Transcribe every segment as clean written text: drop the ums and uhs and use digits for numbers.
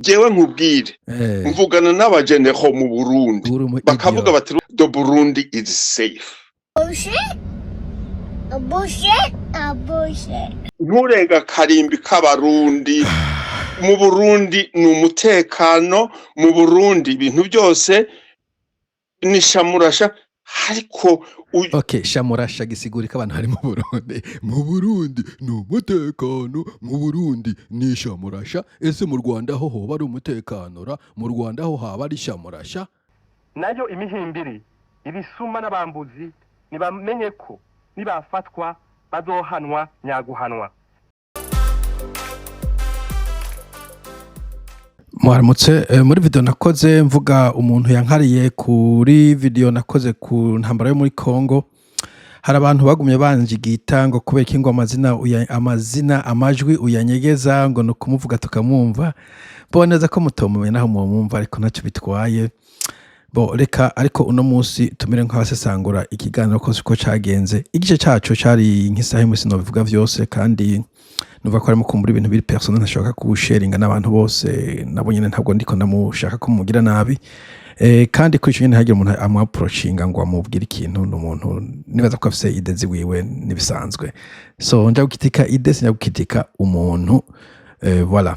Jewe nkubwire, mvugana n'abajenero mu Burundi, uri umu bakavuga idiot. bati: "The Burundi is safe." Bullshit. A bullshit. A bullshit. Nturenga karimbi k'Abarundi. Mu Burundi ni umutekano, mu Burundi ibintu byose ni shamurasha, ariko Okay, shamurasha gisigura ko abantu bari mu Burundi. Mu Burundi ni umutekano, mu Burundi ni shamurasha. Ese mu Rwanda ho hoba ari umutekano ra? Mu Rwanda ho haba ari shamurasha? Nayo imihimbiri, ibisuma n'abambuzi ntibamenye ko nibafatwa bazohanwa nyaguhanwa. Mwaramutse. Muri video nakoze mvuga umuntu yankariye kuri video nakoze ku ntambara yo muri Congo, hari abantu bagumye banjigita ngo kubera iki ngo amazina amazina, amajwi uyanyegeza, ngo ni ukumuvuga tukamwumva. Bo neza ko mutomumenya naho mwomwumva, ariko ntacyo bitwaye. Bo reka, ariko uno munsi tumere nk'abasesangura ikiganiro kose uko cagenze. Igice caco cari nk'isaha imwe, sinobivuga vyose, kandi numva ko harimo kumbura ibintu biri personnel ntashaka kuwusharinga n'abantu bose. Nabo nyene ntabwo ndiko ndamushaka kumugira nabi. Kandi kuri ico nyene ntihagire umuntu amwapproachinga ngo amubwire ikintu. Ni umuntu nibaza ko afise idées ziwiwe n'ibisanzwe, so nja gukitika idée, sinja gukitika umuntu. Voilà.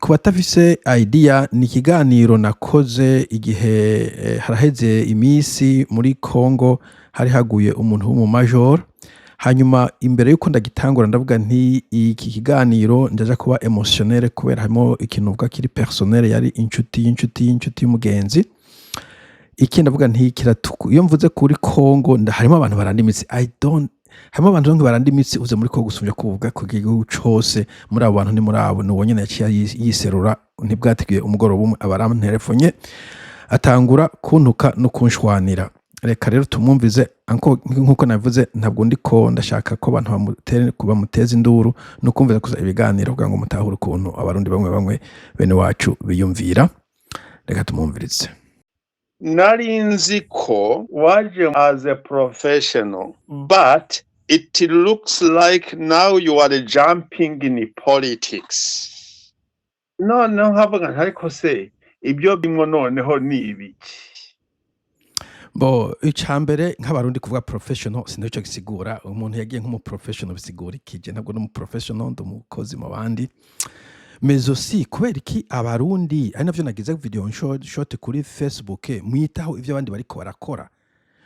Ku batafise idea, ni ikiganiro nakoze igihe haraheze imisi muri Congo hari haguye umuntu w'umumajor. Hanyuma imbere yuko ndagitangura ndavuga nti iki kiganiro ndaja kuba émotionnel kubera harimo ikintu uvuga kiri personnel, yari inshuti y'inshuti y'inshuti y'umugenzi. Ikindi ndavuga nti kiratuku, iyo mvuze kuri Congo harimo abantu baranda imitsi. I don't, harimo abantu bamwe baranda imitsi uze muri Congo gusumvya kuvuga ku gihugu cose. Muri abo bantu ni muri abo ni uwo nyene yaciye yiserura. Ntibwateguye umugoroba umwe aba aranterefonye, atangura kuntuka no kunshwanira. Reka rero tumwumvize. Nkuko nabivuze, ntabwo ndiko ndashaka ko abantu bamuteza induru, no kumviza gusa ibiganiro kugira ngo mutahure ukuntu Abarundi bamwe bamwe bene wacu biyumvira. Reka tumwumvirize. Nari nzi ko waje as a professional, but it looks like now you are jumping in politics. Noneho nkavuga nti: "Ariko se ibyo bimwo noneho ni ibiki?" Bo icambere, nk'Abarundi, kuvuga professional sinzi gisigura. Umuntu yagiye nk'umu professional bisigura ikije? Ntabwo ndi umu professional, ndi umukozi mu bandi. Mais aussi, kubera iki Abarundi, ari navyo nagize video short kuri Facebook, mwitaho ivyo abandi bariko barakora?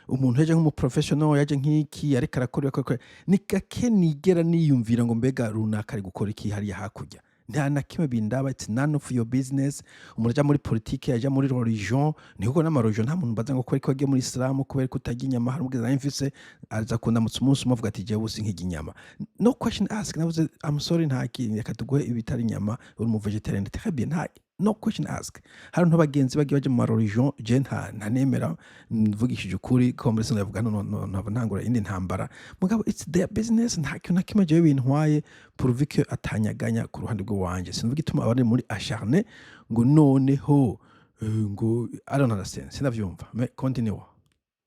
Umuntu yaje nk'umu professional, yaje nk'iki, ariko arakora, ariko arakora. Ni gake nigera niyumvira ngo mbega runaka ari gukora iki hariya hakurya. Nta na kimwe bindaba, it's none of your business. Umuntu aja muri politike, aja muri religion, ni kuko n'ama religion nta muntu mbaza ngo kubera ko wagiye muri Islam, kubera ko utarya inyama. Hari umugezi nari mfise aza kundamutsa umunsi umwe avuga ati: "Jewe sinkirya inyama." No question ask. Navuze: "I'm sorry, nta kintu, reka tuguhe ibitari inyama, uri mu vegetarian, très bien." Nta no question ask. Hari bagenzi bagiye baja mu ma religion, je nta ntanemera, mvugishije ukuri ko muri sinavuga no no ntangura indi ntambara. Mugabo it's their business, nta kintu na kimwe jewe bintwaye, pourvu que atanyaganya ku ruhande rw'iwanje. Sinumva igituma abari muri acharné ngo noneho ngo I don't understand, sinavyumva. Mais continue.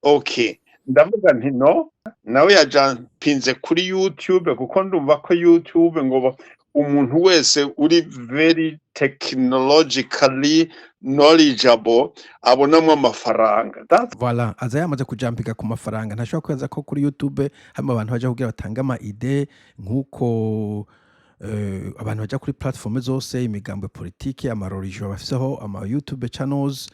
Okay, ndavuga nti no, nawe yajampinze kuri YouTube, kuko ndumva ko YouTube ngo umuntu wese uri very technologically knowledgeable abonamo amafaranga. That's Voilà, aza yamaze kujampika ku mafaranga. Ntashobora kwibaza ko kuri YouTube harimo abantu baja kugira batange ama idées nk'uko abantu baja kuri platform zose, imigambo politike, ama religion bafiseho ama YouTube channels,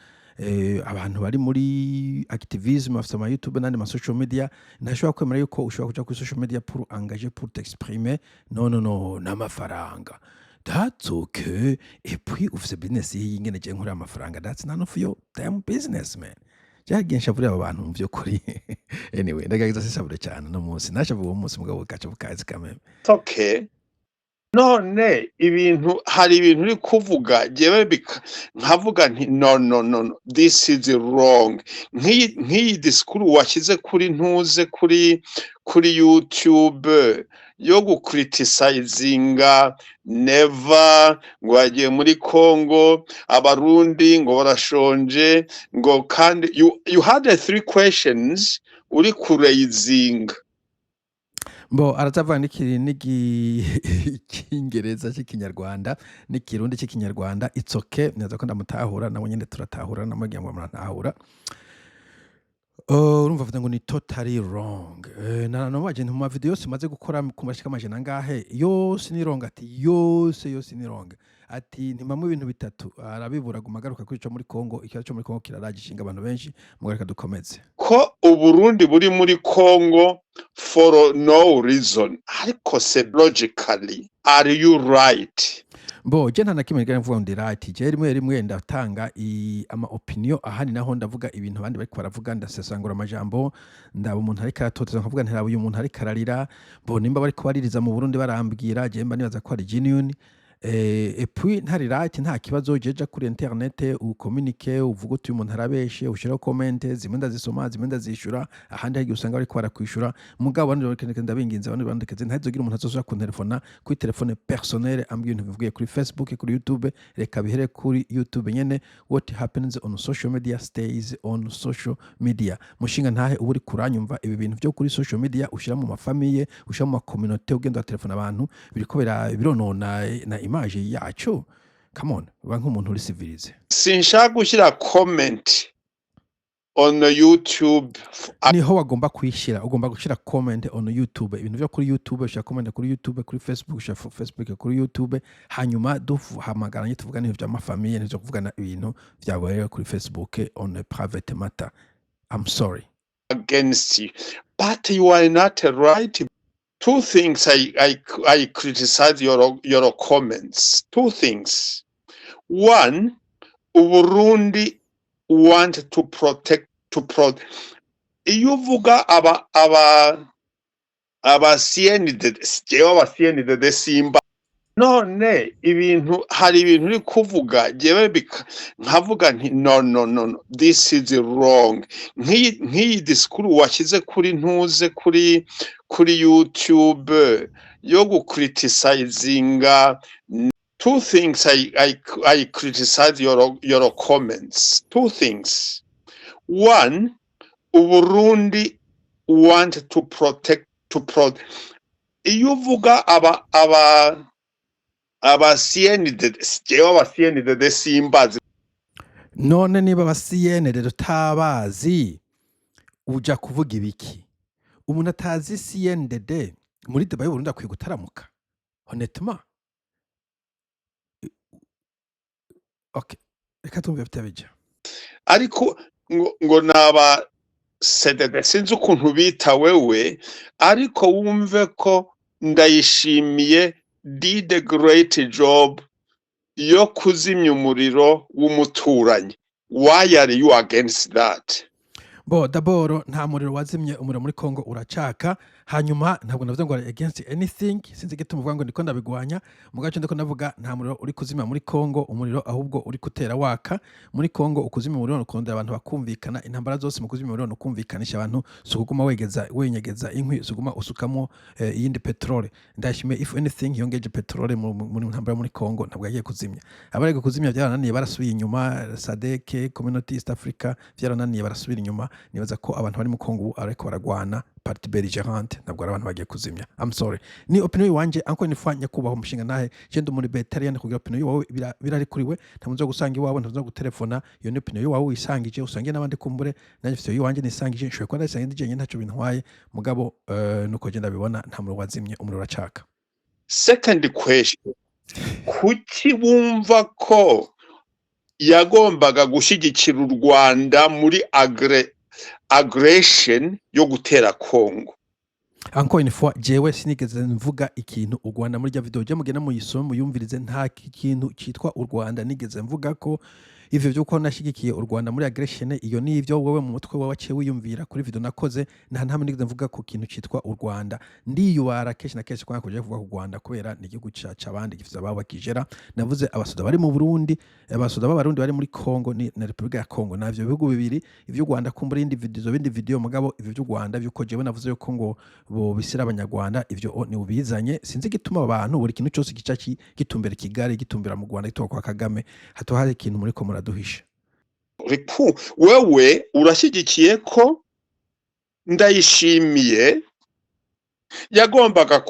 abantu bari muri activism bafise ama YouTube n'andi ma social media. Ntashobora kwemera yuko ushobora kuja kuri social media pour engager, pour t'exprimer. No, no, no, n'amafaranga, that's okay. Et puis ufise business y'ingene je nkorera amafaranga, that's none of your damn business, man. Cyagiye nshavurira abo bantu mu vy'ukuri. Anyway, ndagerageza sishavure cyane no munsi nashavuye uwo munsi, mugabo gaca bukazi kameme. Okay. None ibintu, hari ibintu uri kuvuga jewe nkavuga nti: "No, no, no, no, this is wrong." Nk'iyi disikuru washyize kuri ntuze kuri YouTube yo gucriticizinga Neva ngo yagiye muri Congo, Abarundi ngo barashonje, ngo kandi you had a three questions uri kuraisinga. Bo arazavuga n'icyingereza cy'ikinyarwanda n'ikirundi cy'ikinyarwanda. It's okay, neza ko ndamutahura, nawe nyene turatahura, namubwiye ngo murantahura. Urumva avuga ngo ni totally wrong. Nanabaje nti mu mavideo yose maze gukora ku mashika 400 yose ni wrong? Ati yose yose ni wrong. Ati ntimamwe ibintu bitatu arabibura, guma agaruka kuri ico muri Congo. Ikibazo cyo muri Congo kiraragishinga abantu benshi. Mugareka dukomeze. Ko Uburundi buri muri Congo for no reason, ariko se logically are you right? Bo je nta na kimwe nigera mvuga ngo ndi right. Je rimwe rimwe ndatanga ama opinion, ahandi naho ndavuga ibintu abandi bariko baravuga, ndasesangura amajambo, ndaba umuntu ariko aratoteza nkavuga nti raba uyu muntu ariko ararira. Bo nimba bariko baririza mu Burundi barambwira, je mba nibaza ko ari genuine. Et puis ntari right, nta kibazo. Jeja kuri internet ucommunique, uvuga uti uyu muntu arabeshe, ushiraho comment. Zimwe ndazisoma, zimwe ndazishura, ahandi hagiye usanga bariko barakwishura. Mugabo abandi bariko, ndabinginze abandi bandekeze, ntazogira umuntu azosubira kuntelefona kuri telefone personnelle ambwira ibintu bivugiye kuri Facebook, kuri YouTube. Reka bihere kuri YouTube nyene. What happens on social media stays on social media. Mushinga ntahe uba uri kuranyumva, ibi bintu byo kuri social media ushira mu mafamille, ushira mu macommunauté, ugenda telefona abantu, biriko bironona na image yacu. Come on, uba nk'umuntu uri civilisé. Sinshaka gushyira comment on YouTube. Niho wagomba kuyishyira, ugomba gushyira comment on YouTube. Ibintu byo kuri YouTube ushira comment kuri YouTube, kuri Facebook ushira Facebook kuri YouTube. Hanyuma duhamagaranye tuvugane ibintu by'amafamille, n'ivyo kuvugana ibintu byabaye kuri Facebook on a private matter. I'm sorry. Against you, but you are not right. Two things I criticize your comments. Two things. One, Uburundi want to protect to pro iyo uvuga aba CNDD, jewe aba CNDD simba. None ibintu, hari ibintu uri kuvuga jewe nkavuga nti no, no, no, no, this is wrong. Nk'iyi discours washyize kuri ntuze kuri YouTube yo gucriticizinga. Two things I criticize your comments. Two things. One, Uburundi want to protect to pro iyo uvuga aba CNDD, jewe aba CNDD simbazi. None niba aba CNDD utabazi, uja kuvuga ibiki? Umuntu atazi CNDD muri débat y'Uburundi akwiye gutaramuka, honnêtement. Okay, reka tumve bitabija. Ariko ngo naba CDD, sinzi ukuntu bita wewe, ariko wumve ko Ndayishimiye did a great job yo kuzimya umuriro w'umuturanyi. Why are you against that? Bo d'abord nta muriro wazimye, umuriro muri Congo uracaka. Hanyuma ntabwo navuze ngo against anything, sinzi igituma uvuga ngo ndiko ndabigwanya. Mu gace ndiko ndavuga, nta muriro uri kuzima muri Congo, umuriro ahubwo uri gutera waka muri Congo. Ukuzima umuriro ni ukongera abantu bakumvikana. Intambara zose mu kuzimya umuriro ni ukumvikanisha abantu, si ukuguma wegeza wenyegeza inkwi, si ukuguma usukamo iyindi petrole. Ndashimiye, if anything yongeje petrole muri ntambara muri Congo, ntabwo yagiye kuzimya. Abarega kuzimya byarananiye, barasubiye inyuma. SADC, Community East Africa, byarananiye, barasubira inyuma. Nibaza ko abantu bari mu Congo ubu ariko baragwana partie belligérante, ntabwo ari abantu bagiye kuzimya. I'm sorry, ni opinion yiwanje. Encore une fois, nyakubahwa umushinga nahe, je ndi muri libertarian, kugira opinion yiwawe birari kuri we. Nta muntu gusanga iwawe, nta muntu gutelefona. Iyo ni opinion yiwawe wisangije, usangiye n'abandi kumbure. Nanjye mfite iwanjye nisangije, nshobora kuba ndayisangiye ndi jenyine, ntacyo bintwaye. Mugabo nuko je ndabibona, nta muriro wazimye, umuriro uracaka. Second question, kuki wumva ko yagombaga gushyigikira u Rwanda muri aggression yo gutera Congo? Encore une fois, jewe sinigeze mvuga ikintu u Rwanda muri rya video. Je mugenda muyisome, muyumvirize, nta kintu citwa u Rwanda nigeze mvuga ko. Ivyo vyuko nashigikiye u Rwanda muri aggression, iyo ni ivyo wowe mu mutwe wawe waciye wiyumvira kuri video nakoze. Nta ntamwe nigeze mvuga ku kintu citwa u Rwanda. Ndiyubara kenshi na kenshi kwanga kuja kuvuga ku Rwanda kubera ni igihugu c'abandi gifise ababo bakijera. Navuze abasoda bari mu Burundi, abasoda b'Abarundi bari muri Congo ni na Republika ya Congo, navyo bihugu bibiri. Ivyo Rwanda kumbura iyindi video, izo bindi video. Mugabo ivyo vy'u Rwanda vyuko jewe navuze yuko ngo bo bisira Abanyarwanda, ivyo ni ubizanye. Sinzi igituma abantu buri kintu cyose gica gitumbera Kigali, gitumbera mu Rwanda, gituba kwa Kagame. Hato hari ikintu muriko muraduhisha. Riku wewe urashyigikiye ko Ndayishimiye Yagombaga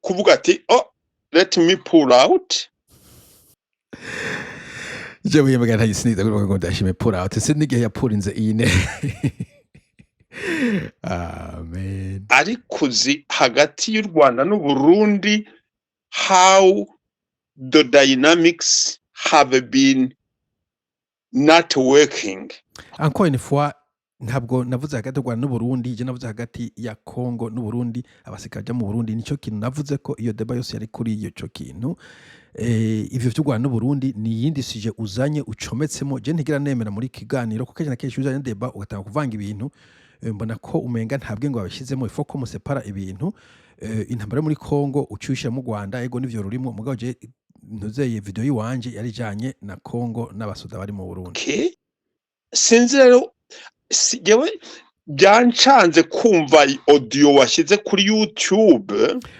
kuvuga ati: "Oh, let me pull out." Jewe yemega ntagisiniza kuvuga ngo Ndayishimiye pull out, si n'igihe yapurinze iyi ne. Amen. Ariko uzi hagati y'u Rwanda n'Uburundi how the dynamics have been not working. Encore une fois, ntabwo navuze hagati y'u Rwanda n'Uburundi, je navuze hagati ya Congo n'Uburundi, abasirikare baja mu Burundi, nico kintu navuze ko iyo débat yose yari kuri ico kintu. Ivyo vy'u Rwanda n'Uburundi ni iyindi sujet uzanye ucometsemo, je ntigera nemera muri kiganiro, kuko kenshi na kenshi uzanye débat ugatanga kuvanga ibintu, mbona ko umenga nta bwenge wabishizemo. Il faut ko musepara ibintu. Intambara yo muri Congo ucishira mu Rwanda, ego nivyo rurimwo, mugabo je ntuzeye video yiwanje yari ijanye na Congo n'abasoda bari mu Burundi. Okay. Sinzi rero, jewe byancanze kumva audio washyize kuri YouTube.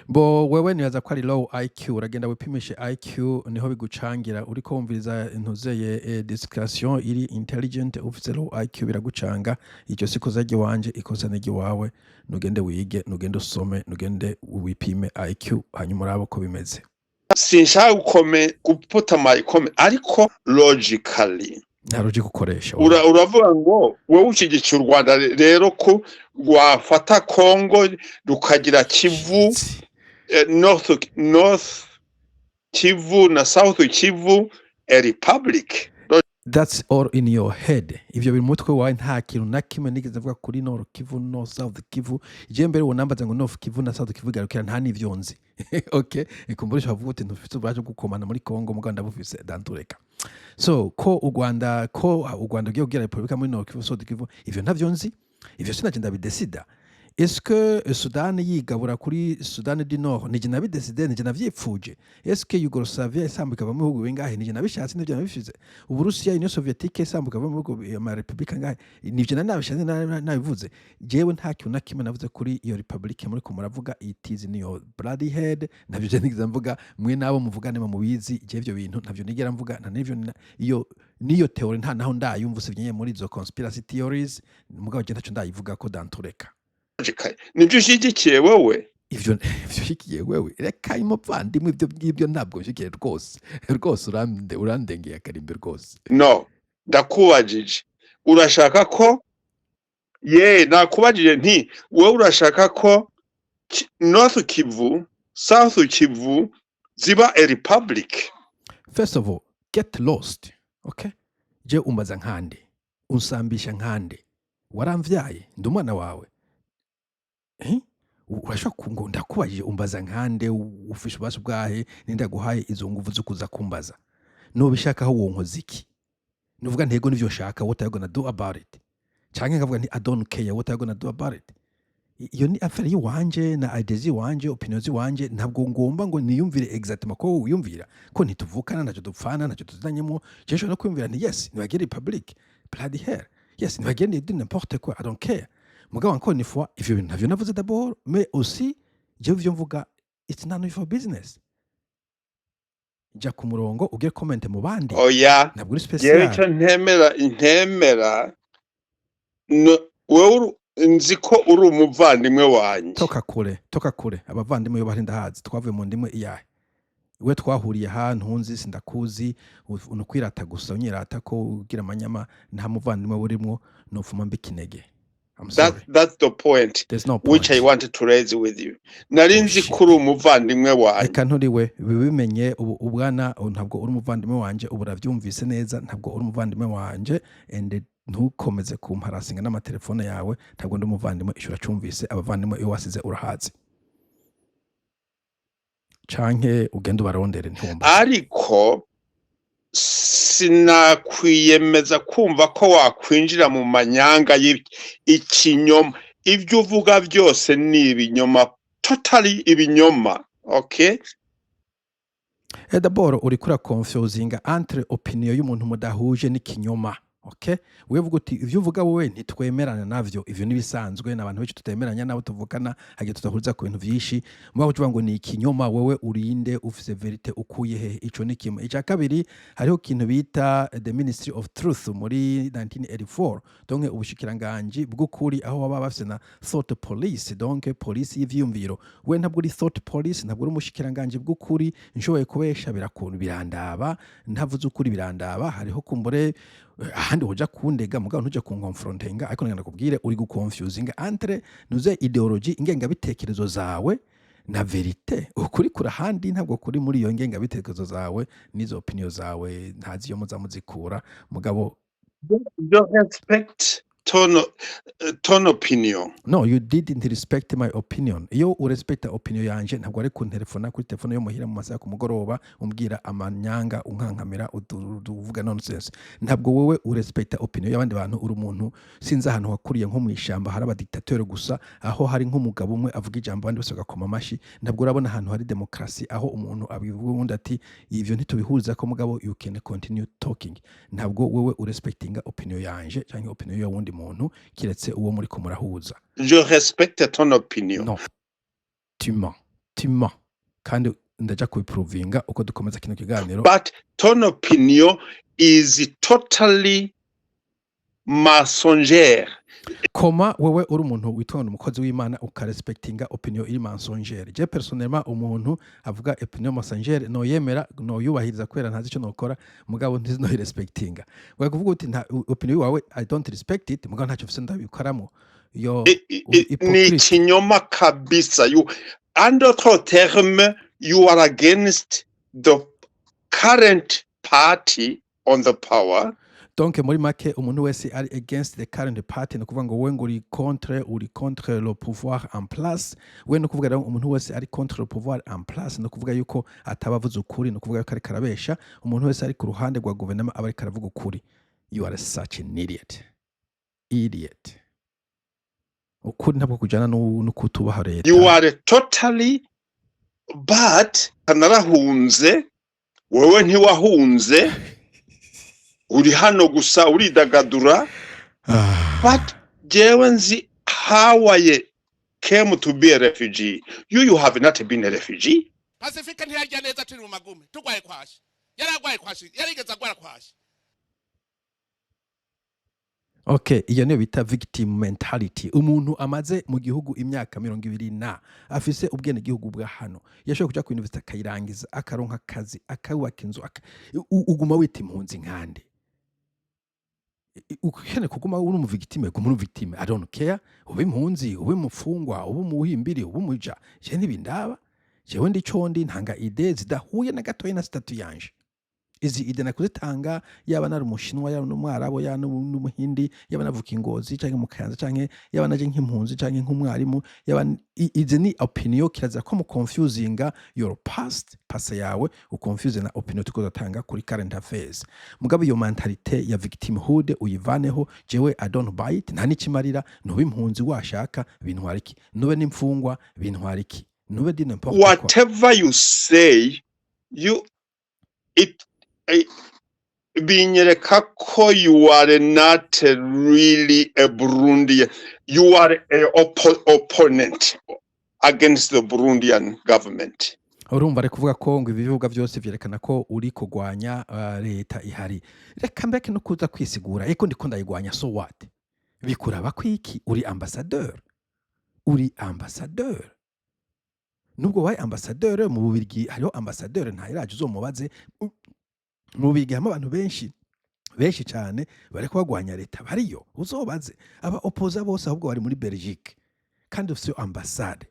Bo wewe nibaza ko ari low IQ, uragenda wipimishe IQ niho bigucangira. Uriko wumviriza ntuzeye discussion iri intelligent ufise low IQ, biragucanga. Iryo si ikosa ry'iwanje, ikosa ni iry'iwawe. Nugende wige, nugende usome, nugende wipime IQ, hanyuma urabe uko bimeze. Sinshaka guputa my comment, ariko logically Nta logic ukoresha wewe. Uravuga ngo wowe ushyigikiye u Rwanda rero ko rwafata Congo rukagira Kivu, Shitsi. North Kivu na South Kivu a republic. That's all in your head, ivyo biri mu mutwe wawe. Nta kintu na kimwe nigeze mvuga kuri Nord Kivu no South Kivu. Je mbere wonambaza ngo North Kivu na South Kivu garukira, nta n'ivyo nzi. Okay, ikumbura ushobora kuvuga uti ntufite ububasha bwo gukomana muri Congo, mugabo ndabufise dantureka. So ko u Rwanda rugiye kugira republika muri Nord Kivu, South Kivu, ivyo ntavyo nzi, ivyo sinaje ndabidesida. Est-ce que Sudani yigabura kuri Sudani du Nord nije nabideside, nije navyipfuje? Est-ce que Yugoslavia isambuka mu bihugu bingahe, nije nabishatse, nivyo nabishize? Uburusiya, Union Soviétique isambuka mu bihugu ama republika ngahe, nivyo nari nabishatse, nabivuze? Jewe nta kintu na kimwe navuze kuri iyo republique muri ko muravuga. It is in your bloody head, navyo je nigeze mvuga. Mwe nabo muvugane mubizi, je ivyo bintu ntavyo nigera mvuga, nta n'ivyo iyo niyo théorie nta naho ndayumva usibye muri izo conspiracy theories, mugabo je ntaco ndayivuga ko dantureka. Logically nibyo ushyigikiye wowe. Ivyo ushigikiye wewe, reka umuvandimwe, ivyo ngibyo ntabwo nshigikiye rwose rwose, urandengeye akarimbi rwose. No, ndakubajije, urashaka ko ye nakubajije nti wowe urashaka ko North Kivu, South Kivu ziba a republic? First of all, get lost, okay? Je umbaza nkande, unsambisha nkande? Waramvyaye? Ndi umwana wawe? Eh? Urashobora ngo ndakubajije umbaza nkande? Ufise ububasha bwahe? Ninde aguhaye izo nguvu zo kuza kumbaza? Nubishakaho wonkoza iki? Nuvuga ntego nivyo nshaka, what are you gonna do about it? Canke nkavuga nti: "I don't care", what are you gonna do about it? Iyo ni affaire yiwanje na ideas ziwanje, opinion ziwanje. Ntabwo ngomba ngo niyumvire exactement ko wiyumvira, ko ntituvukana, ntacyo dupfana, ntacyo tuziranyemo. Je nshobora no kwiyumvira nti: "Yes, nibagire republic", bloody hell, yes, nibagire di n'importe quoi, I don't care. Mugabo encore une fois, ivyo bintu ntavyo navuze d'abord, mais aussi jewe ivyo mvuga, it's none of your business. Jya ku murongo ugire comment mu bandi. Oya. Ntabwo uri Jewe special. Icyo ntemera wewe nzi ko uri umuvandimwe wanjye. Toka kure, toka kure. Abavandimwe iyo bari ndahazi, twavuye mu ndimwe iyahe? We twahuriye ahantu nzi sindakuzi, nukwirata gusa, unyirata ko ugira amanyama. Nta muvandimwe burimwo, nopfuma mba ikinege. I'm sorry. That's the point There's no which I point. wanted to raise with you. Nari nzi Bullshit. ko uri umuvandimwe wanjye. Reka nturiwe, bibimenye ubu ubwana ubu, ntabwo uri umuvandimwe wanje. Ubu uravyumvise neza, ntabwo uri umuvandimwe wanje, and ntukomeze kumparasinga n'amatelefone yawe. Ntabwo ndi umuvandimwe, ico uracumvise. Abavandimwe iyo wasize urahazi, canke ugende ubarondere, ntiwumbaze. Ariko sinakwiyemeza kumva ko wakwinjira mu manyanga y'ikinyoma. Ibyo uvuga byose ni ibinyoma, totally ibinyoma, okay? D'abord uriko uraconfusinga entre opinion y'umuntu mudahuje n'ikinyoma. Okay, wewe vuga uti ivyo uvuga wowe ntitwemerana navyo. Ivyo nibisanzwe, n'abantu benshi tutemeranya nabo tuvukana, hagiye tudahuriza ku bintu vyinshi. Mugabo ucuvuga ngo ni ikinyoma, wewe urinde? Ufise vérité ukuye hehe? Ico ni kimwe. Ica kabiri, hariho ikintu bita the Ministry of Truth muri 1984, donc ubushikiranganji bw'ukuri, aho baba bafise na thought police, donc police y'ivyiyumviro. We ntabwo uri thought police, ntabwo uri umushikiranganji bw'ukuri. Nshoboye kubesha birakuntu birandaba, ntavuze ukuri birandaba. Hariho kumbure ahandi hoja kundega, mugabo ntuje kunkonfrontinga. Ariko ngenda kubwire, uri guconfusinga entre nuze idéologie, ingengabitekerezo zawe, na vérité. Ukuri kuri ahandi, ntabwo kuri muri iyo ngengabitekerezo zawe n'izo opinion zawe. Ntazi iyo muza muzikura, mugabo Je respecte ton opinion. No, you didn't respect my opinion. Iyo urespecta opinion yanje, ntabwo ari kuntelefona kuri telefone yo muhira mu masaha ku mugoroba, umbwira amanyanga, unkankamira, uvuga nonsense. Ntabwo wowe urespecta opinion y'abandi bantu. Uri umuntu, sinzi ahantu wakuriye, nko mu ishamba hari abadictateur gusa, aho hari nk'umugabo umwe avuga ijambo, abandi bose bagakoma amashi. Ntabwo urabona ahantu hari demokarasi, aho umuntu abivuga, uwundi ati ivyo ntitubihuza ko, mugabo you can continue talking. Ntabwo wewe urespectinga opinion yanje canke opinion y'uwundi muntu, kiretse uwo muri ko murahuza. Je respecte ton opinion. No, tu mens, tu mens, kandi ndaja kubiprovinga uko dukomeza kino kiganiro. But ton opinion is totally mensongère. Koma wewe uri umuntu witwa ngo ni umukozi w'Imana, ukarespectinga opinion iri mensongère. Je personnellement, umuntu avuga opinion mensongère noyemera, noyubahiriza, kubera ntazi ico nokora, mugabo ntinoyirespectinga. Wewe kuvuga uti nta opinion wawe, I don't respect it, mugabo ntacyo mfise ndabikoramwo yo. Uri Ni hypocrite. ikinyoma kabisa. You, en d'autres termes, you are against the current party on the power. Donc muri make, umuntu wese ari against the current party, ni ukuvuga ngo wowe ngo uri contre le pouvoir en place. We ni ukuvuga rero umuntu wese ari contre le pouvoir en place, ni ukuvuga yuko ataba avuze ukuri, ni ukuvuga yuko ariko arabesha. Umuntu wese ari ku ruhande rwa guverinoma aba ariko aravuga ukuri. You are such an idiot, idiot. Ukuri ntabwo kujana no kutubaha leta. You are totally, but narahunze, wewe ntiwahunze, uri hano gusa uridagadura. But jewe nzi how I came to be a refugee. You have not been a refugee. Pasifika ntiyarya neza, turi mu magume, turwaye kwashi, yaragwaye kwashi, yarigeze agwara kwashi. Okay, iyo niyo bita victim mentality. Umuntu amaze mu gihugu imyaka 20 na afise ubwenegihugu bwa hano, yashoboye kuja ku university akayirangiza, akaronka akazi, akubaka inzu, uguma wita impunzi nkande? Ukeneye kuguma uri umu victime, guma uri victime. I don't care. Ube impunzi, ube umufungwa, ube umuhimbiri, ube umuja, je ntibindaba. Jewe ndi co ndi, ntanga idées zidahuye na gatoya na statut yanje. Izi idées nakuzitanga yaba nari umushinwa, yaba n'umwarabu, yaba n'umuhindi, yaba navuka ingozi canke mu Kayanza, canke yaba naje nk'impunzi canke nk'umwarimu, yaba izi ni opinion. Kirazira ko mu confusinga your past, passé yawe, uconfuse na opinion turiko turatanga kuri current affairs. Mugabo iyo mentalité ya victimhood uyivaneho. Jewe I don't buy it, nta n'ikimarira. Ntube impunzi washaka, bintwara iki? Ntube n'imfungwa, bintwara iki? Ntube di n'importe quoi. Whatever you say, you it binyereka ko you are not really a Burundian. You are a opponent against the Burundian government. Urumva ari kuvuga ko ngo ibivuga byose vyerekana ko uri kugwanya leta ihari. Reka mbeke no kuza kwisigura, eko ndiko ndayigwanya, so what? Bikuraba kwiki? Uri ambassadeur, uri ambassadeur. Nubwo wabaye ambassadeur mu Bubirigi, hariho ambassadeur ntayiraje, uzomubaze. Mu Bubirigi harimo abantu benshi benshi cyane bariko bagwanya leta bariyo, uzobaze aba opposants bose, ahubwo bari muri Belgique kandi ufise ambassade.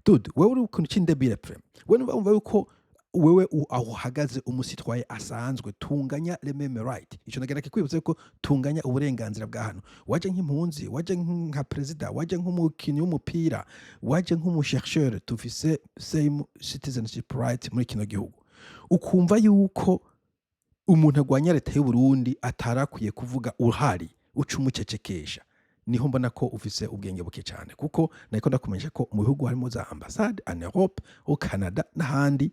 Dude, wewe uri ukuntu c'indebile prem. Wewe numva wumva yuko wewe aho uhagaze umusitwaye asanzwe, tunganya le même right. Ico nagenda kikwibutsa yuko tunganya uburenganzira bwa hano. Waje nk'impunzi, waje nka perezida, waje nk'umukinyi w'umupira, waje nk'umuchercheur, tufise same citizenship right muri kino gihugu. Ukumva yuko umuntu agwanya leta y'u Burundi atarakwiye kuvuga uhari, uca umucecekesha, niho mbona ko ufise ubwenge buke cyane, kuko nariko ndakumenyesha ko mu bihugu harimo za ambassade en Europe, au Canada n'ahandi,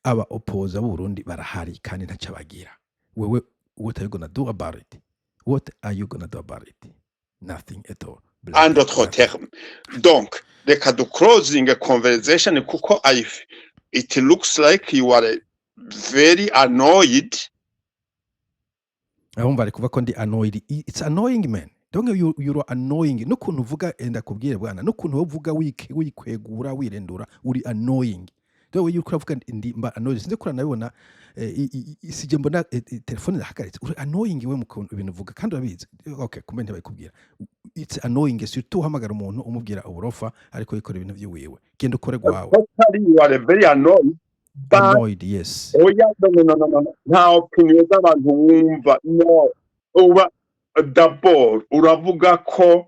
aba opposants b'u Burundi barahari kandi ntacyo bagira. Wewe, what are you gonna do about it? What are you gonna do about it? Nothing at all. En Bloody d'autres nothing. termes, donc reka du closing a conversation, kuko it looks like you are very annoyed. Abumva ari kuvuga ko ndi annoyed. It's annoying, man. Donc you're annoying n'ukuntu uvuga. Ndakubwire bwana, n'ukuntu wowe uvuga wikwegura, wirendura, uri annoying. The way you uravuga, ndi mba annoyed. Sinzi ko nabibona, sije mbona, telefone irahagaritse. Uri annoying we mu kuntu ibintu uvuga, kandi urabizi. Okay, kumbe ntibayikubwira. It's annoying, surtout uhamagara umuntu umubwira uburofa ariko yikora ibintu vyiwiwe. Genda ukore gwawe. Totally, you are very annoyed, but Annoyed, yes. Oya, no, no, no, no, no. Nta opinion z'abantu wumva. No, uba d'abord uravuga ko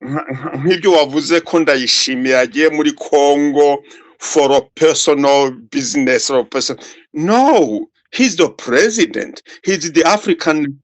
nk'ibyo wavuze ko Ndayishimiye yagiye muri Congo for a personal business or person. No, he's the president, he's the African.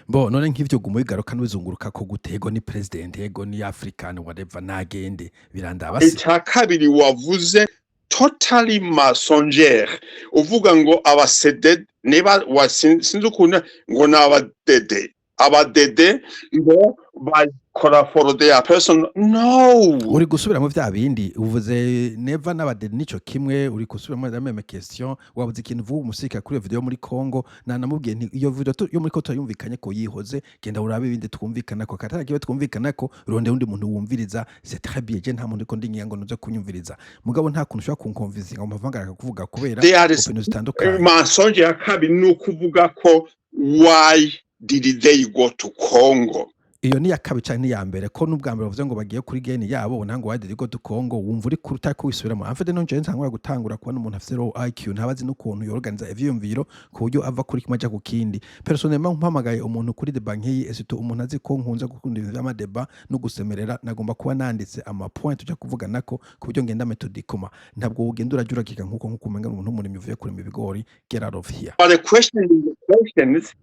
Bo none nk'ivyo guma bigaruka n'ubizunguruka ko gute? Ego ni president, ego ni African, whatever, nagende, birandaba se? Icya kabiri wavuze totally mensongère, uvuga ngo abasede, niba sinzi ukuntu ngo ni abadede, abadede ngo bakora for their person. No. Uri gusubiramo vya bindi uvuze. Neva n'abadede nico kimwe. Uri gusubiramo la même question. Wabuze ikintu uvuga umusirikare kuri iyo video yo muri Congo. Nanamubwiye nti iyo video yo muri Congo turayumvikanye ko yihoze. Genda urabe ibindi twumvikana ko kataragiye twumvikana ko ronde undi muntu wumviriza. C'est très bien. Je nta muntu ndiko ndinginga ngo nuze kunyumviriza, mugabo nta kuntu ushobora kunkonvinsinga ngo mpavangara kuvuga kubera They are opinion zitandukanye. Mensonge ya kabiri ni ukuvuga ko why did they go to Congo? Iyo ni iya kabiri canke ni iya mbere? Ko n'ubwa mbere bavuze ngo bagiye kuri geni yabo, ntango why did you go to Congo? Wumva uri kuri utako wisubiramo. En fait, non, jewe ntangura gutangura kubona umuntu afise low IQ, ntabazi n'ukuntu yorganiza ivyiyumviro ku buryo ava kuri kimwe aja ku kindi. Personnellement, mpamagaye umuntu kuri débat nk'iyi, et surtout umuntu azi ko nkunze gukunda ibintu vy'ama débats no gusemerera, nagomba kuba nanditse ama point tuja kuvuganako ku buryo ngenda méthodiquement. Ntabwo wogenda urajuragika nkuko umenga umuntu w'umurimyi uvuye kurima ibigori. Get out of here. Are questioning the questions.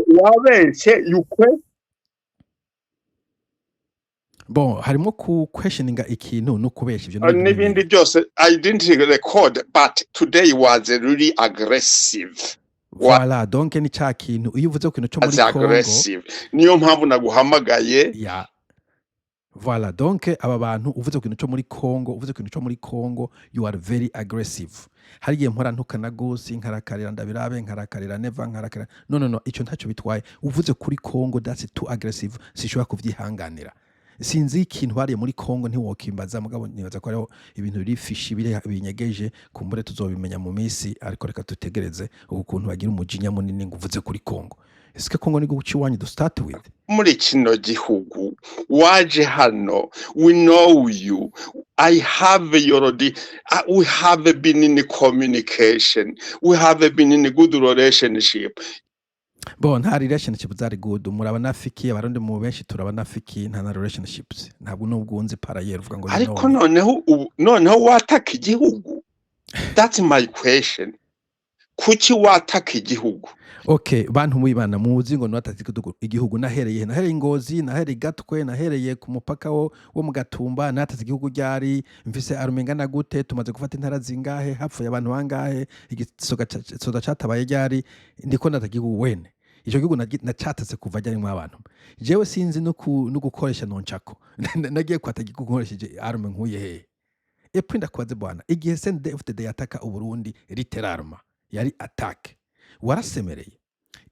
Wabeshe, you question. Bon, harimo ku questioninga ikintu no kubesha. Ivyo ni ibintu N'ibindi bibiri. Byose I didn't record, but today was really aggressive. Voilà, donc ni ca kintu iyo uvuze ku kintu co Was muri Congo. aggressive, niyo mpamvu naguhamagaye. Ya, voilà. Donc aba bantu, uvuze ku kintu co muri Congo, uvuze ku kintu co muri Congo, you are very aggressive. Hari igihe mpora ntukana gose, nkarakarira Ndabirabe, nkarakarira Neva, nkarakarira. No, no, no, ico ntaco bitwaye. Uvuze kuri Congo, that's too aggressive, sinshobora kuvyihanganira. Sinzi ikintu bariye muri Congo, ntiwokimbaza, mugabo nibaza ko hariho ibintu biri fishy, biri binyegeje. Kumbure tuzobimenya mu minsi, ariko reka dutegereze. Ubu kuntu bagira umujinya munini ngo uvuze kuri Congo, ese Congo ni guca iwanyu to start with? Muri kino gihugu waje hano, we know you. I have your we have been in communication, we have been in a good relationship. Bo nta relationship zari good. Muraba nafiki Abarundi mu benshi turaba nafiki, nta na relationships. Ntabwo nubwo unzi parayeri uvuga ngo you Ariko know me. Noneho ubu noneho wataka igihugu, that's my question. Kuki wataka igihugu? Okay, bantu mwibana muzi ngo nwatatse igihugu, nahereye he? Nahereye Ngozi, nahereye Gatwe, nahereye ku mupaka wo mu Gatumba. Natatse igihugu ryari? Mfise arme ingana gute? Tumaze gufata intara zingahe? Hapfuye abantu bangahe? Igisoga soda catabaye ryari? Ndiko nataka igihugu wene. Ico gihugu nacatatse kuva ryari mwa bantu? Jewe sinzi no gukoresha nonchako. Nagiye kwata igihugu nkoresheje arme nkuye hehe? Et puis ndakubaze bwana, igihe CNDD-FDD yataka Uburundi, littéralement yari attaque, warasemereye?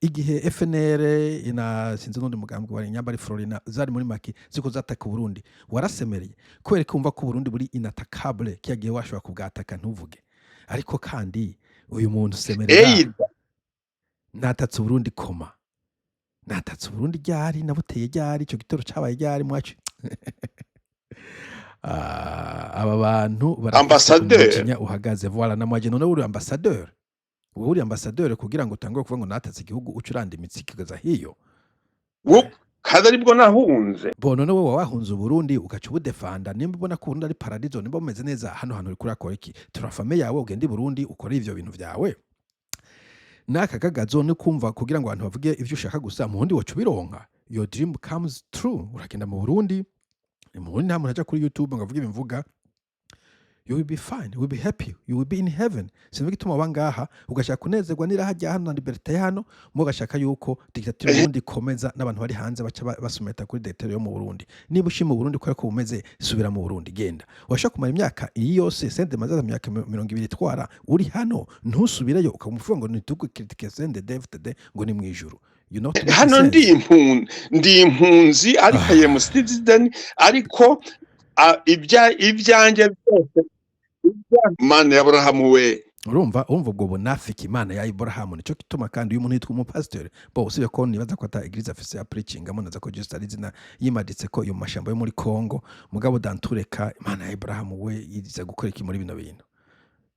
Igihe FNL na sinzi n'undi mugambwe wari Nyambari Florina zari muri maki ziko zataka Uburundi, warasemereye? Kubera ko wumva ko Uburundi buri inattaquable, kiya gihe washobora kubwataka ntuvuge. Ariko kandi uyu muntu semerera. Either Natatse Uburundi koma, natatse Uburundi ryari? Nabuteye ryari? Ico gitero cabaye ryari mwacu? Ah, aba bantu barafise Ambassadeur. umujinya uhagaze. Voilà, namwaje. None uri ambassadeur, wowe uri ambassadeur kugira ngo utangure kuvuga ngo natatse igihugu, uca uranda imitsi kugeza hiyo? Kandi aribwo nahunze. Bo none wowe wahunze Uburundi ugaca ubudefanda. Nimba ubona ko Uburundi ari paradizo, nimba bumeze neza, hano hantu uriko urakora iki? Turafame yawe, ugende i Burundi ukore ivyo bintu vyawe. N'aka kagazo ni kumva kugira ngo abantu bavuge ivyo ushaka gusa. Mu wundi woca ubironka, your dream comes true, uragenda mu Burundi. Mu Burundi nta muntu aja kuri YouTube ngo avuge ibimvuga. You will be fine, you will be happy, you will be in heaven. Sinzi igituma uba ngaha ugashaka kunezerwa n'iraha rya hano na liberté ya hano, mugabo ugashaka yuko dictature y'Uburundi ikomeza, n'abantu bari hanze baca basumeta kuri dictature yo mu Burundi. Niba ushima Uburundi kubera ko bumeze, subira mu Burundi, genda. Washaka kumara imyaka iyi yose CNDD maze imyaka 20 itwara uri hano, ntusubireyo, ukamuvuga ngo ntitugu critique CNDD-FDD ngo ni mwijuru. You not make Hano ndi sense. Impunzi, ndi impunzi, ariko I am citizen, ariko ibyanjye byose, Mana ya Aburahamu we. Urumva ubwo bunafiki, Imana ya Iburahamu. Nico gituma kandi uyu muntu yitwa umupasitori bo, usibye ko nibaza ko ata église afise ya preachingamo, naza ko just ari izina yimaditse ko iyo mu mashamba yo muri Congo. Mugabo dantureka, Imana ya Iburahamu we yize gukora iki muri bino bintu?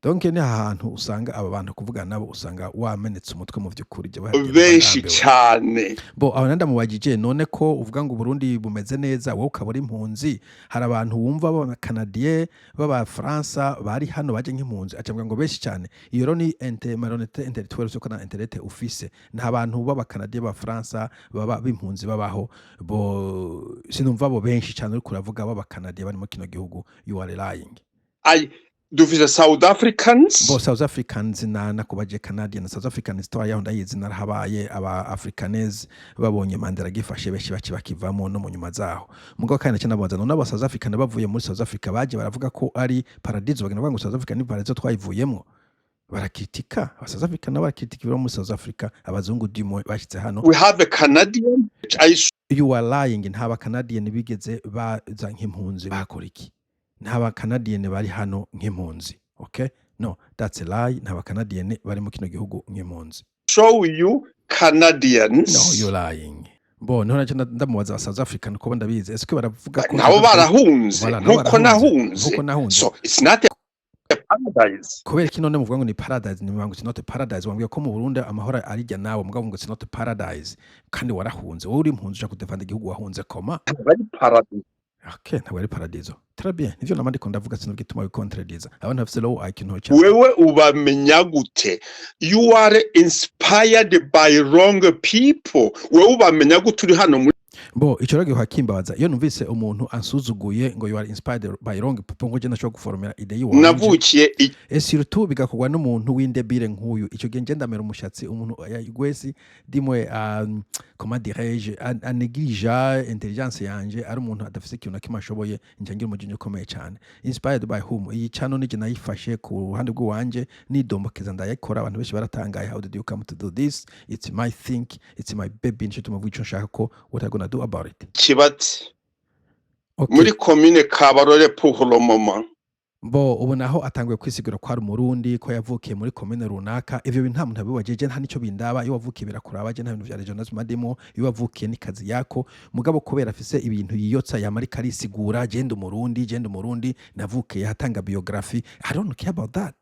Donc ni ahantu usanga aba bantu kuvugana nabo usanga wamenetse umutwe mu vy'ukuri. Jewe harigeze mba Benshi ndambiwe. cyane. Bo aho ndamubajije: none ko uvuga ngo Uburundi bumeze neza, wowe ukaba uri impunzi, hari abantu wumva b'Abakanadiye, b'Abafaransa bari hano baje nk'impunzi? Aca ngo benshi cyane. Iyo rero ni malhonnêteté intellectuelle, siko na intellect ufise. Nta bantu b'Abakanadiye, b'Abafaransa baba b'impunzi babaho. Bo sinumva abo benshi cyane uriko uravuga b'Abakanadiye bari mu kino gihugu. You are lying. Dufise South Africans. Bo South Africans na nakubaje Canadian. South African histoire yaho ndayizi, narahabaye. Aba Afrikaners babonye Mandela agifashe, benshi baci bakivamo no mu nyuma zaho. Mugabo kandi nacyo nabaza: none aba South African bavuye muri South Africa baje baravuga ko ari paradiso, bagenda bavuga ngo South Africa ni paradiso, twayivuyemo? Barakritika aba South Africa nabo, barakritika ibiro muri South Africa, abazungu dimo bashyitse hano. We have a Canadian I You are lying. Nta ba Canadian bigeze baza nk'impunzi. Bakora iki? Nta ba Canadian bari hano nk'impunzi. Okay, no, that's a lie. Nta ba Canadian bari mu kino gihugu nk'impunzi. Show you Canadians. No, you're lying. Bo niho nacyo ndamubaza aba South African, ko ndabizi, est-ce que baravuga ko Nabo South Africa barahunze. Voilà, nabo nkuko barahunze. Nahunze. Nkuko nahunze. So it's not a paradise. Kubera iki none muvuga ngo ni paradise? Ni ngo it's not a paradise. Wambwiye ko mu Burundi amahoro arijya nawe, mugabo ngo it's not a paradise kandi warahunze. Wowe uri impunzi, uja kudefanda igihugu wahunze koma? Ntabwo ari paradise. Okay, ntabwo ari paradiso. Très bien, nivyo nama ndiko ndavuga. Sinubwo bikontredisa abantu bafise low IQ nto cyane. Wewe ubamenya gute? You are inspired by wrong people. Wewe ubamenya gute uri hano muri Bo ico rero gihuha kimbabaza iyo numvise umuntu ansuzuguye ngo "You are inspired by wrong people", ngo je ndashobora guforomera idée yiwanje. Navukiye Et surtout bigakorwa n'umuntu w'in débile nk'uyu. Ico gihe nje ndamera umushatsi. Umuntu gwesi dimwe, comment dirais-je, anegija intelligence yanje, ari umuntu adafise ikintu na kimwe ashoboye, nca ngira umujinya ukomeye cyane. Inspired by whom? Iyi channel nije nayifashe ku ruhande rw'iwanje, nidombokeza ndayikora. Abantu benshi baratangaye: "How did you come to do this?" It's my think, it's my baby. Nico tuma ico nshaka ko. What I gonna do about it? Kibatsi. Okay. Muri komine Kabarore pour le moment. Bo ubu naho atanguye kwisigura ko ari Umurundi, ko yavukiye muri komine runaka. Ivyo bintu nta muntu abibajeje, nta nico bindaba. Iyo wavukiye birakuraba? Je nta bintu vya régionalisme ndimo. Iyo wavukiye ni kazi yako. Mugabo kubera afise ibintu yiyotsa, yama ariko arisigura: "Je ndi Umurundi, je ndi Umurundi, navukiye", atanga biographie. I don't care about that.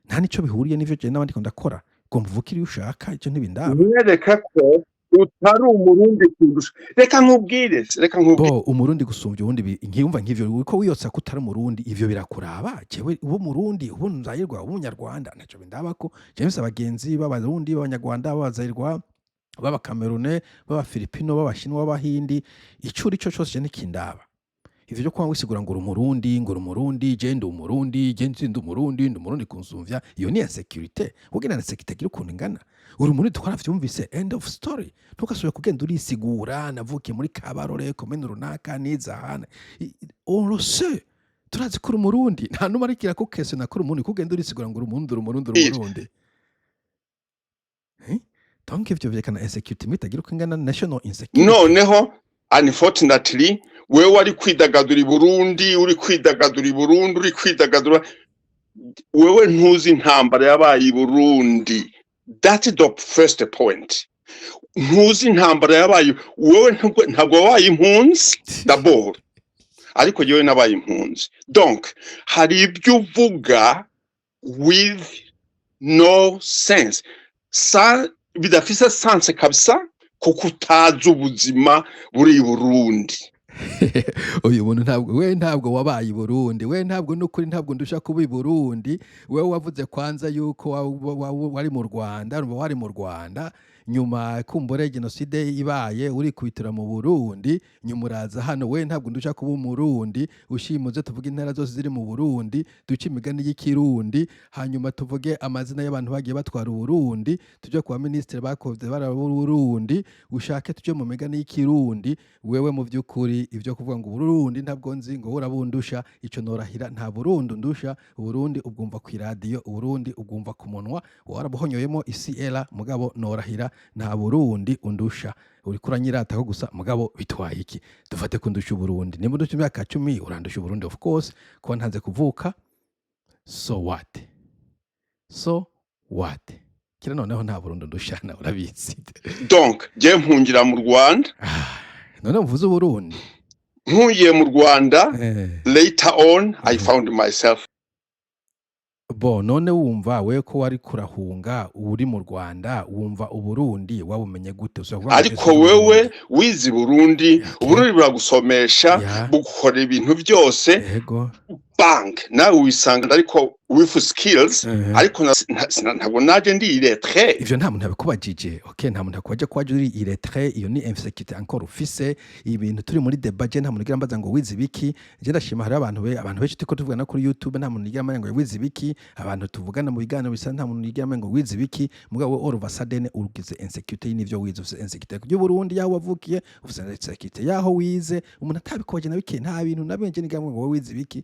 Nta nico bihuriye n'ivyo je n'abandi ko ndakora. Gomba uvukire iyo ushaka, ico ntibindaba. Mwereka ko utari Umurundi kundusha. Reka nkubwire, reka nkubwire. Bo Umurundi gusumbya uwundi, nkiyumva nk'ivyo uko wiyotsa ko utari Umurundi, ivyo birakuraba? Jewe uba Umurundi, uba Umuzayirwa, uba Umunyarwanda, ntaco bindabako. Jewe mfise abagenzi b'Abarundi, b'Abanyarwanda, b'Abazayirwa, b'Abakamerune, b'Abafilipino, b'Abashinwa, b'Abahindi. Ico uri co cose je ntikindaba. Ivyo vyo kuba wisigura ngo uri Umurundi, ngo uri Umurundi, je ndi Umurundi, je ndi Umurundi, ndi Umurundi kunsumvya, iyo ni insécurité. Ugira insécurité igira ukuntu ingana. Uri Umurundi, twaravyumvise, end of story. Ntugasubire kugenda urisigura: "Navukiye muri Kabarore, komine runaka, nize ahana." On le sait, turazi ko uri Umurundi. Nta numwe ariko irakukesena ko uri Umurundi. Kugenda urisigura ngo uri Umurundi, uri Umurundi, uri Umurundi. Eh? Donc ivyo vyerekana insécurité imwe itagira uko ingana, national insecurity. Noneho unfortunately wewe wari kwidagadura i Burundi, uri kwidagadura i Burundi, uri kwidagadura. Wewe ntuzi intambara yabaye i Burundi. That's the first point. Ntuzi intambara yabaye. Wewe ntabwo wabaye impunzi d'abord, ariko jewe nabaye impunzi. Donc hari ibyo uvuga with no sense, sa bidafise sense kabisa, kuko utazi ubuzima buri i Burundi. Uyu muntu ntabwo, we ntabwo wabaye i Burundi, we ntabwo, n'ukuri ntabwo ndusha kuba i Burundi. Wewe wavuze kwanza yuko wari mu Rwanda, urumva wari mu Rwanda, nyuma kumbure jenoside ibaye urikubitira mu Burundi, nyuma uraza hano. We ntabwo ndusha kuba Umurundi. Ushimuze tuvuge intara zose ziri mu Burundi, duce imigani y'ikirundi, hanyuma tuvuge amazina y'abantu bagiye batwara Uburundi, tuje ku baminisitiri bakoze Burundi, ushake tuje mu migani y'ikirundi. Wewe mu by'ukuri ibyo kuvuga ngo Uburundi ntabwo nzi, ngo urabundusha, ico norahira nta Burundi undusha. Uburundi ubwumva ku iradiyo, Uburundi ubwumva ku munwa, warabuhonyoyemo isi era. Mugabo norahira nta Burundi undusha. Uriko uranyirataho gusa, mugabo bitwaye iki? Dufate ko ndusha Uburundi, nimba undusha imyaka 10, urandusha Uburundi, of course, kuba ntanze kuvuka. So what? So what? Kira noneho nta Burundi ndushana, urabizi. Donc je mpungira mu Rwanda. Ah, none mvuze Uburundi. Nkungiye mu Rwanda, later on I found myself Bo none wumva we ko wari kurahunga uri mu Rwanda, wumva Uburundi wabumenye gute? Ushobora kuvuga ngo Ariko ese wewe Uburundi wize i Burundi, Uburundi buragusomesha, bugukora ibintu byose, bang, nawe wisanga ariko with skills, ariko ntabwo naje ndi illettré. Ivyo nta muntu yabikubajije, okay? Nta muntu akubaje ko waje uri illettré. Iyo ni insécurité encore ufise. Ibintu turi muri débat, je nta muntu ugira mbaza ngo wize ibiki. Je ndashima hari abantu benshi turiko tuvugana kuri YouTube, nta muntu yigira amenya ngo wize ibiki. Abantu tuvugana mu biganiro bisa, nta muntu yigira amenya ngo wize ibiki. Mugabo all of a sudden ugize insécurité y'ivyo wize. Ufise insécurité y'u Burundi yaho wavukiye, ufise insécurité yaho wize. Umuntu atabikubaje na bike, nta bintu na benshi nigira ngo wowe wize ibiki,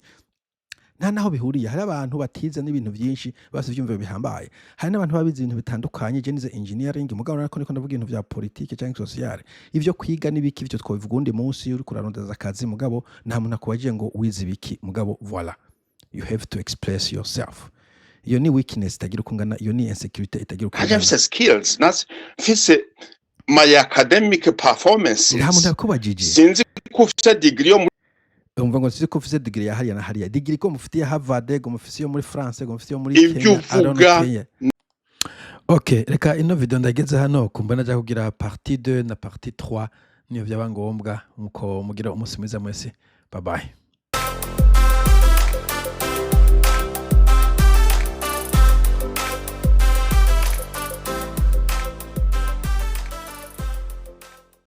nta naho bihuriye. Hari abantu batize n'ibintu byinshi bafite ivyumviro bihambaye, hari n'abantu baba bize ibintu bitandukanye. Je nize engineering, mugabo nariko niko ndavuga ibintu vya politike canke sociale. Ivyo kwiga n'ibiki, ivyo twobivuga uwundi munsi uriko urarondeza akazi. Mugabo nta muntu akubajije ngo wize ibiki. Mugabo voilà, you have to express yourself. Iyo ni weakness itagira uko ingana, iyo ni insecurity itagira uko Haja ingana. mfise skills, mfise my academic performances. Nta muntu yakubajije. Sinzi ko ufise degree yo muri Umva ngo sinzi ko ufise degree ya hariya na hariya, degree ko mufitiye Harvard, ngo mufise iyo muri France, ngo mufise iyo muri Ibyo Kenya, I don't uvuga care. Ok, reka ino video ndageze hano, kumva najya kugira partie 2 na partie 3 niyo byaba ngombwa. Muko mugira umunsi mwiza mwese, bye bye.